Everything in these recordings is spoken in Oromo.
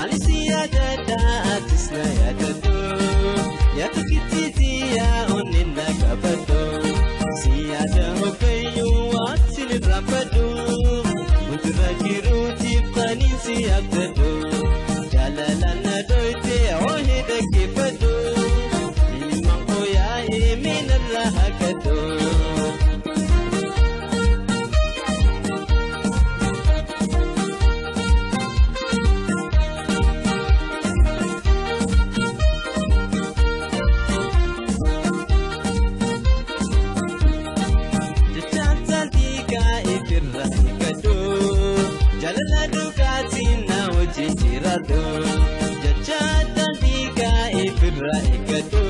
Alicia, eeggadhu. Jaalala dhugaatiin na wajjin jiraadhu. Jecha dandiigaa ifirra eeggadhu.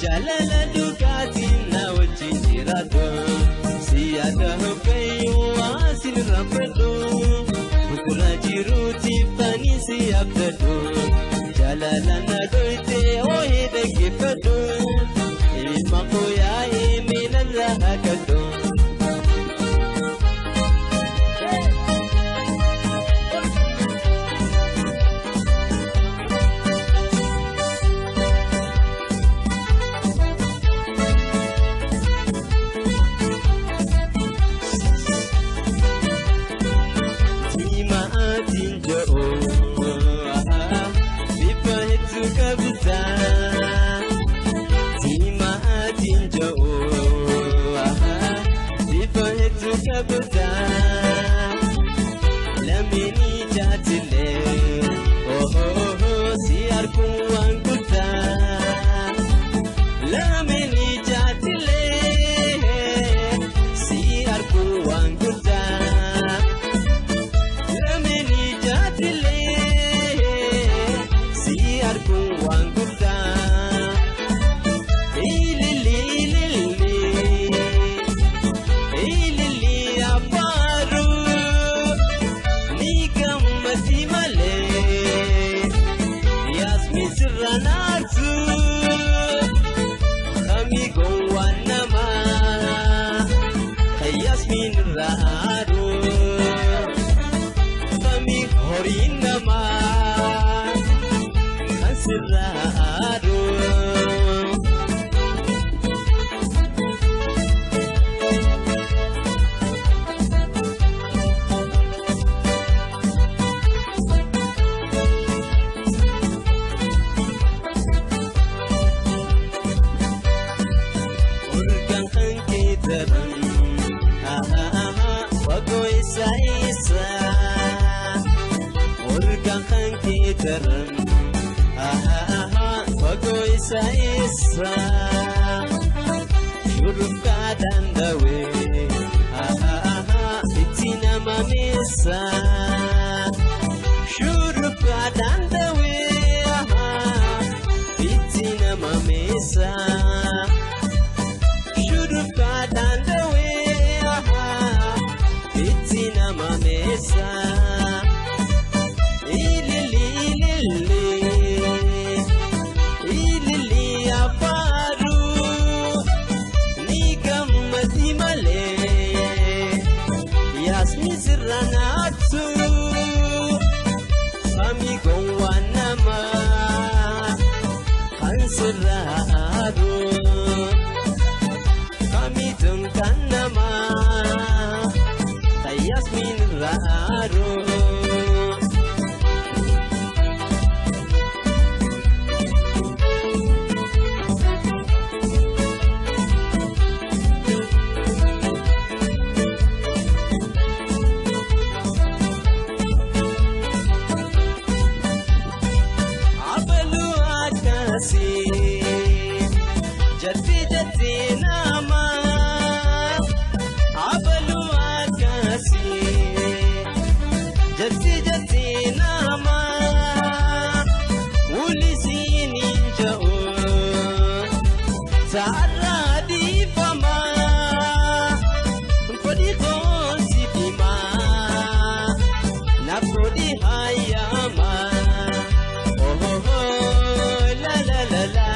Jaalala dhugaatiin na wajjin jiraadhu. Siyaada hoggayyuu waan sinirra fedhu. Fuuldura jiruutiif ani si abdadhu. Jaalala na dhoyitee ooyee dhaggeeffadhu. Ilma koo yaa'ee miilarra haqadhu. Lamini jaatile oh oh oh si arguun waan guddaa. Lamini jaatile si arguun waan guddaa. Lamini jaatile si arguun waan guddaa. Ilili ilili ilili afaaru. Yasmin sirra naatu kami gowwaan namaa Yasmin irraa aadu kami horiin namaa kan sirra aadu. Orgaan kan keetaran fagoo isa isa shurufkaa danda'ee itti nama meessa shurufkaa danda'ee itti nama meessa shurufkaa danda'ee itti nama meessa. Ilili ilili ilili afaaru ni gammadi malee Yasmin sirra naatu kami gowwaan namaa kan sirra aadu kami tunkaan namaa Yasmin irra aadu. Jatti jatti nama abalu akkasi jatti jatti nama ulisiin hin ja'u saarraa dhiifama fodhi koonsi diimaa na fodhi hayyamaa oh oh oh la la la la.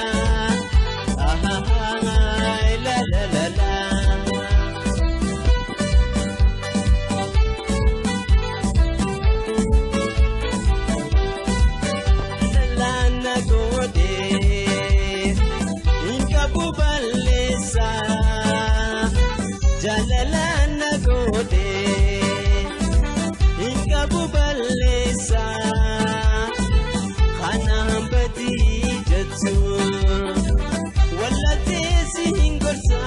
La la la la. Lana gode inkabu balesa jalalana gode inkabu balesa kana hambati jettu. Wallatee si hin gorsa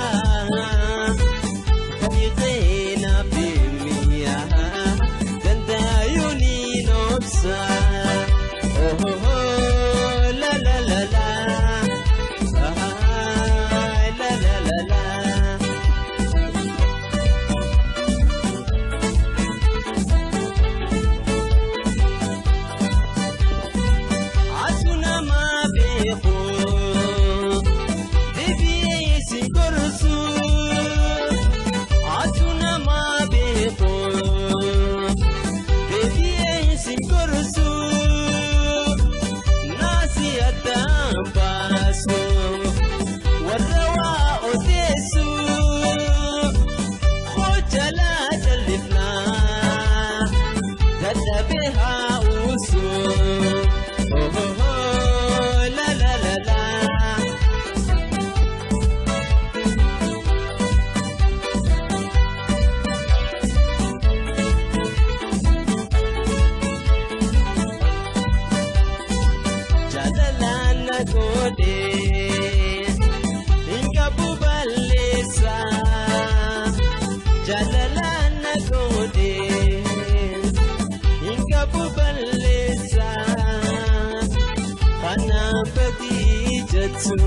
beeku deebi'ee si gorsu atu nama beeku deebi'ee si gorsu naasi addaan baasu warra waa odeessu hojjalaa jal'ifnaa dadhabee haa uusu. Oh, oh, oh, la la la la. Jaalalaan na godhee hin qabu balleessa. Jaalalaan na godhee hin qabu balleessa. Kanaaf badii jettu.